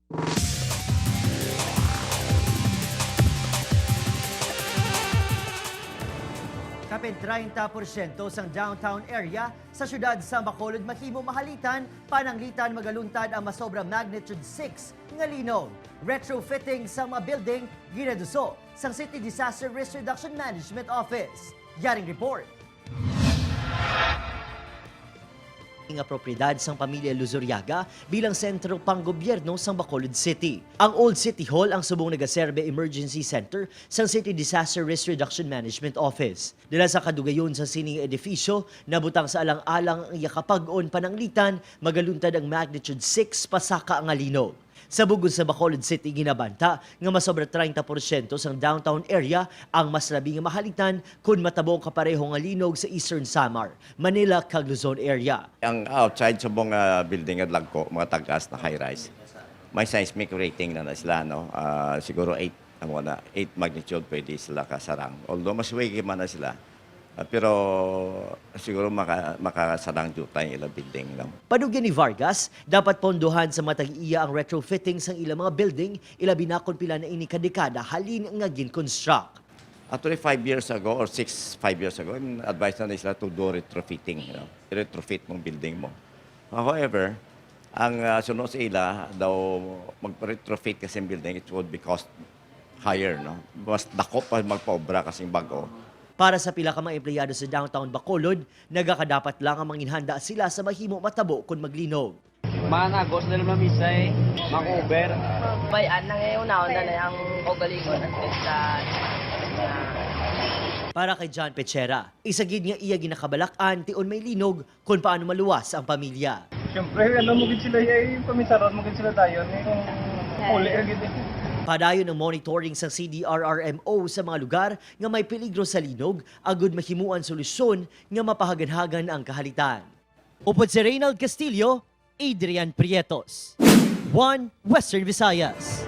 Kapin 30% sang downtown area sa syudad sa Bacolod mahimo mahalitan, pananglitan magaluntad ang masobra magnitude 6 nga linog. Retrofitting sa mga building ginaduso sang City Disaster Risk Reduction Management Office. Yaring report. Nga propriedad sang pamilya Luzuriaga bilang sentro panggobyerno sang Bacolod City. Ang Old City Hall ang subong nagaserbe emergency center sang City Disaster Risk Reduction Management Office. Dila sa kadugayon sa sining edifisyo, nabutang sa alang-alang ang iyakapag-on pananglitan, magaluntad ang magnitude 6 pasaka ang linog. Sa bugod sa Bacolod City ginabanta nga masobra 30% sang downtown area ang mas labi nga mahalitan kung matabo ang kapareho nga linog sa Eastern Samar, Manila kag Luzon area. Ang outside sa buong building at lagko, mga tagas na high-rise, may seismic rating na na sila, no? Siguro 8, ang na, 8 magnitude pwede sila kasarang. Although mas wigi man na sila, pero siguro makasarang juta yung ilang building. No? Panugyan ni Vargas, dapat pondohan sa matag iya ang retrofitting sang ilang mga building, ilabi na kung pila na ini kadekada halin nga gin-construct. Actually, 5 years ago or 6, 5 years ago, advice na nila sila to do retrofitting. Retrofit mong building mo. However, ang sunod sa ila, daw mag-retrofit kasi yung building, it would be cost higher, no? Mas dako pa magpaobra kasing bago. Para sa pila ka mga empleyado sa downtown Bacolod, nagakadapat lang ang manginhanda sila sa mahimo matabo kung maglinog. Managos na naman misay, makuber. Bayan na ngayon na na ang kaugalingon until sa Para kay John Pechera, isagid nga iya ginakabalakan tion may linog kung paano maluwas ang pamilya. Siyempre, alam mo gid sila, eh, pamisaron mo gid sila tayo. Eh, kung uli ka gid eh. Padayon ang monitoring sa CDRRMO sa mga lugar nga may peligro sa linog agud mahimuan solusyon nga mapahaganhagan ang kahalitan. Upod si Reynald Castillo, Adrian Prietos. One Western Visayas.